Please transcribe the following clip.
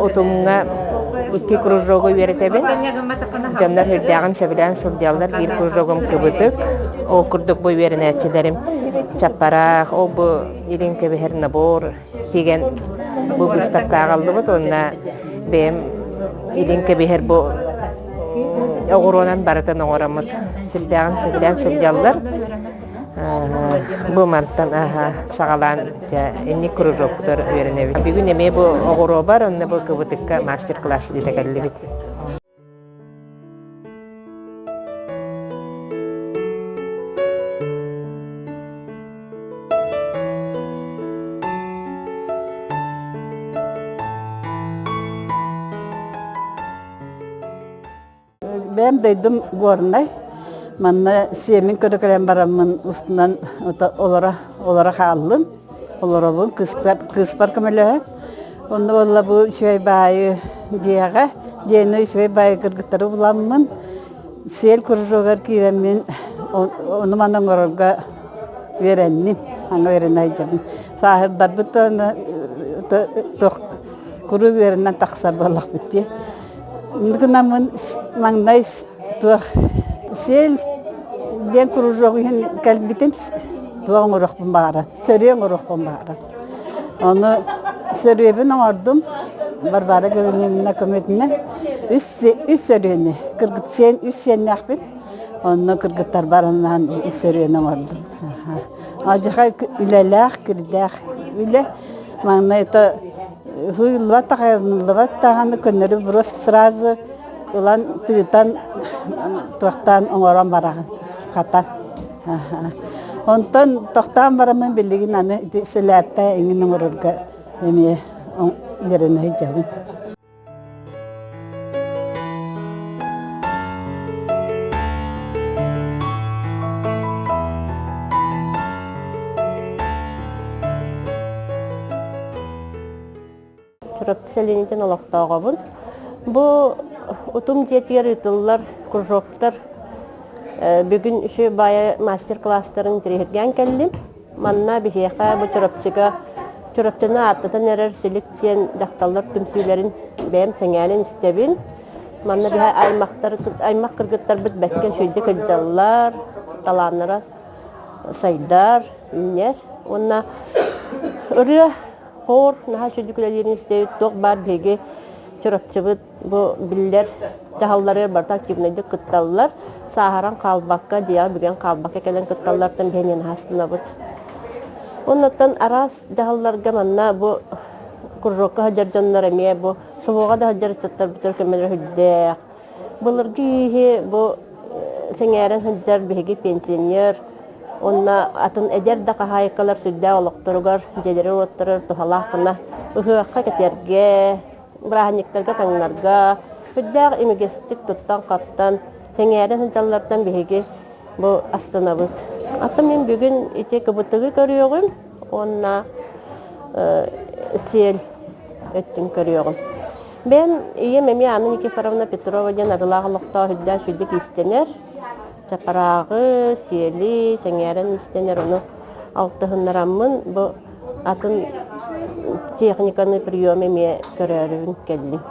Утумҥа икки кружогу үөрэтэбин. Дьоннор сүрдээҕин сөбүлээн сылдьаллар. Биир кружогум кыбытык. Ол курдук бу үөрэнээччилэрим чаппараах, ол бу илин кэбиһэр набор тигэн бу быыстапка аҕаллыбыт уонна бэйэм илин кэбиһэр бу оҕуруонан барытын оҥороммут сүрдээҕин сөбүлээн сылдьаллар. Бу мантан саҕалаан инник кружоктар үөрэнэбит. Бүгүн эмиэ бу оҕуруобар онно бу кыбытыкка мастер-класс ыыта кэллибит. Бэйэм дойдум Горнай. Манна сиэмин көрө кэлэн бараммын устунан олоро олоро хааллым. Олоробун кыыспар, кыыспар көмөлөһөн. Онно буолла бу үчүгэй баайы дьиэҕэ, дьиэни үчүгэй баайы кыргыттары буламмын, сиэл кружогар киирэммин ону-маны оҥорорго үөрэнним. Аны үөрэнэ сылдьабын. Сааһырдарбыт да туох куруук үөрэнэн тахсар буоллахпыт дии. Гынаммын маҥнай туох сиэл диэн кружок иһин кэлбитим туох оҥоруохпун баҕарар, сөрүө оҥоруохпун баҕарар. Ону сөрүөбүн оҥордум Варвара Гаврильевна көмөтүнэн үс үс сөрүөнү кыргыт сиэн үс сиэннээхпин онно кыргыттарбар анаан үс сөрүөнү оҥордум. Алдьархай үлэлээх, кирдээх үлэ. Маҥнай это Ыллыбат даҕаны, даҕаны көннөрү просто сразу ылан тыытан туохтаан оҥорон бараҕын хатан. Онтон тохтоон бараммын билигин аны ити сэлээппэ эҥин оҥорорго эмиэ үөрэнэ сылдьабын. Чурапчы сэлиэнньэтин олохтооҕобун. Бу Утум дьиэтигэр ыытыллар кружоктар бүгүн үчүгэй баайа мастер-класстарын интэриэһиргээн кэллим. Манна биһиэхэ бу Чурапчыга Чурапчыны ааттатан эрэр Силик диэн дьахталлар түмсүүлэрин бэйэм сэҥээрэн истэбин. Манна биһи аймахтар аймах кыргыттарбыт бэккэ үчүгэйдик сылдьаллар, талааннара сайдар, үүнэр. Уонна ырыа, хор наһаа үчүгэйдик үлэлиирин истэбит. Туох баар биһиги Чурапчыбыт бу биллэр дьаһаллары барыта активнайдык кытталлар. Сааһыран хаалбакка, дьиэҕэ бүгэн хаалбакка кэлэн кытталлартан биһи эмиэ наһаа астынабыт. Оннуттан араас дьаһалларга манна бу кружокка сылдьар дьоннор эмиэ бу СВО-ҕа да сылдьар ыччаттарбытыгар көмөлөр үрдээх. Былыргы ииһи бу сэҥээрэн сылдьар биһиги пенсионер уонна атын эдэр да хаһаайкалар сүрдээх олохторугар, дьиэлэригэр-уоттарыгар туһалаах гына ыһыахха кэтэргэ, бырааһынньыктарга таҥнарга сүрдээх имигэстик туттан-хаптан, сэҥээрэн сылдьаллартан биһиги бу астынабыт. Атын мин бүгүн ити кыбытыгы көрүөҕүм уонна сиэл өттүн көрүөҕүм. Бэйэм ийэм эмиэ Анна Никифоровна Петрова диэн арылаах олохтоох үрдээх сүрдүк иистэнэр. Чапарааҕы, сиэли сэҥээрэн иистэнэр, ону алтыһыннараммын бу атын техниканы прием эмиэ көрөөрүбүн кэллим.